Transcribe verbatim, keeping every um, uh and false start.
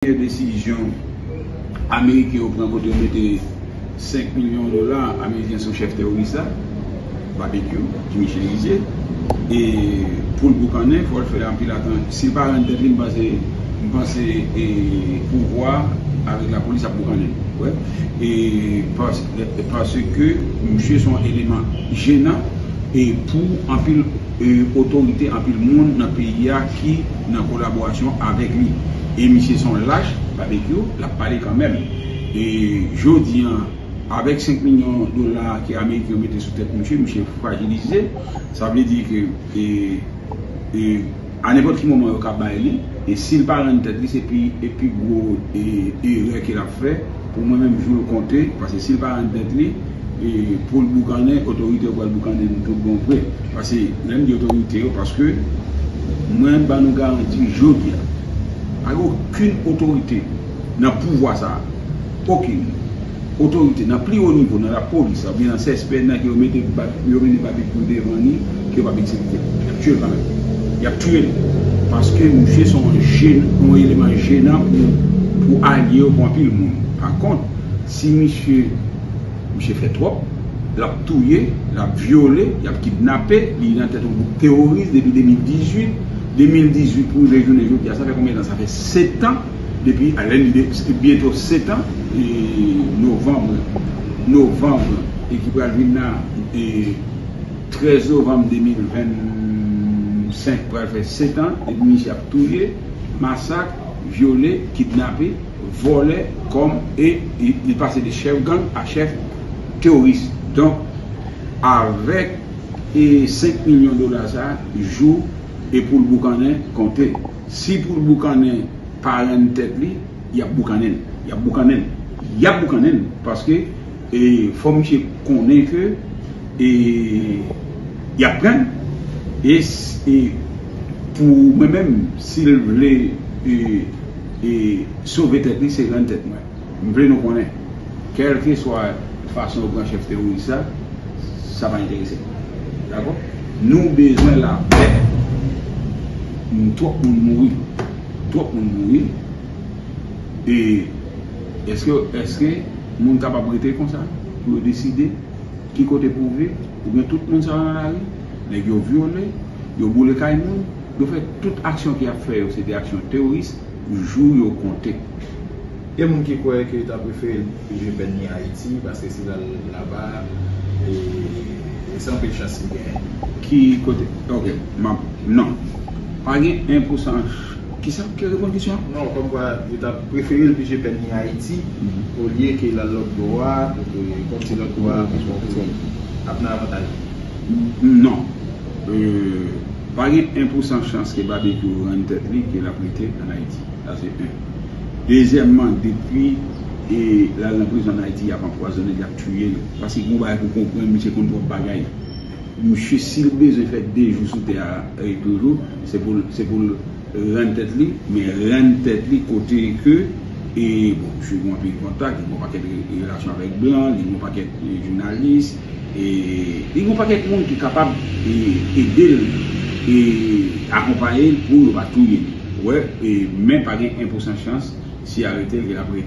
premye desizyon ameriken yo pran kote yo mete senk milyon dola ameriken sou chèf teworis la, Babekyou, Jimmy Chérizier. E pou l boukannen, fò l fè anpil atan. Si l pa rann tèt li, m panse, m panse e pouvwa avèk lapolis ap boukannen l. Wè. E pas, paske misye se yon eleman jenan e pou anpil e, otorite, anpil moun nan peyi a ki nan kolaborasyon avèk li. E misye se yon lach, Babekyou, l ap pale kanmenm. E jodi a, avèk senk milyon dola ke ameriken yo mete sou tèt misye, misye frajilize. Sa vle di ke e, e, a nenpòt ki moman yo ka bay li, e si l pa rann tèt li, se pi, e pi gwo e, erè ke l ap fè. Pou mwen menm, jou l konte, paske si l pa rann tèt li, e, pou l boukannen, otorite yo pral boukannen l tout bon vre. Paske, lè m di otorite yo, paske mwen ban nou garanti jodi a, pa gen okenn otorite nan pouvwa sa a, okenn otorite nan pli wo nivo, nan lapolis la, oubyen nan C S P N nan, ke yo mete Bab-, yo mete Babekyou devan li, ke yo p ap egzekite l. Y ap tiye l kanmenm. Y ap tiye l. Paske misye se yon jèn, yon eleman jenan pou, pou alye yo, pou anpil moun. Pa kont, si misye, misye fè twòp, l ap touye, l ap vyole, y ap kidnape, li nan tèt yon gwoup teworis depi de mil dizuit, de mil dizuit pou rive jounen jodi a, sa fè konbyen tan? Sa fè sèt an, depi, a, lè n de, byento sèt an, e, novanm, novanm, e ki pral vin la, e, trèz novanm de mil vennsenk pral fè sèt an, depi misye ap touye, masak, vyole, kidnape, vòlè, kòm, e, e li pase de chèf gang a chèf teworis. Donk, avèk, e, senk milyon dola sa, jou e pou l boukannen konte. Si pou l boukannen pa rann tèt li, y ap boukannen l. Y ap boukannen l. Y ap boukannen l. Paske, e, fò misye konnen ke, e, y ap pran l. E, s-, e pou mwen menm, si l vle, e, e sove tèt li, se rann tèt mwen. M vle nou konnen, kèlkeswa fason yo pran chèf teworis la, sa pa enterese m. Dakò? Nou bezwen lapè. M, twòp moun mouri. Twòp moun mouri. E èske, èske moun kapab rete konsa pou yo deside ki kote pou viv? Ou gen tout moun sa yo nan lari, nèg yo vyole, yo boule kay moun, yo fè tout aksyon ke y ap fè yo, se de aksyon teworis, jou yo konte. Gen moun ki kwè ke yo ta prefere l pije pèn li Ayiti, paske si l al laba, e, e se anpil chans li genyen. Ki kote? Ok, m ap, non. Pa gen en pou san. Kisa ki reponn kesyon an? Non, kòmkwa yo ta prefere l pije pèn li Ayiti, olye ke l al lòt bò a, e, kòmsi lòt bò a ap nan avantaj li. Non. E, pa gen en pou san chans ke Babekyou rann tèt li ke l ap rete ann Ayiti. Sa se en. Dezyèmman, depi, e, l al nan prizon ann Ayiti, y ap anpwazonnen l, y ap tiye l. Paske gen yon bagay pou konprann, misye konn twòp bagay. Misye, si l bezwen fè de jou sou tè a, e, toujou, se pou l, se pou l rann tèt li, men rann tèt li kote ke, e, bon, misye gen anpil kontak, li gen yon pakèt re-, relasyon avèk blan, li gen yon pakèt, e, jounalis, e, li gen yon pakèt moun ki kapab, e, ede l, e, akonpaye l pou yo pa touye l. Ou wè, e, men pa gen en pou san chans, si arete l, ke l ap rete.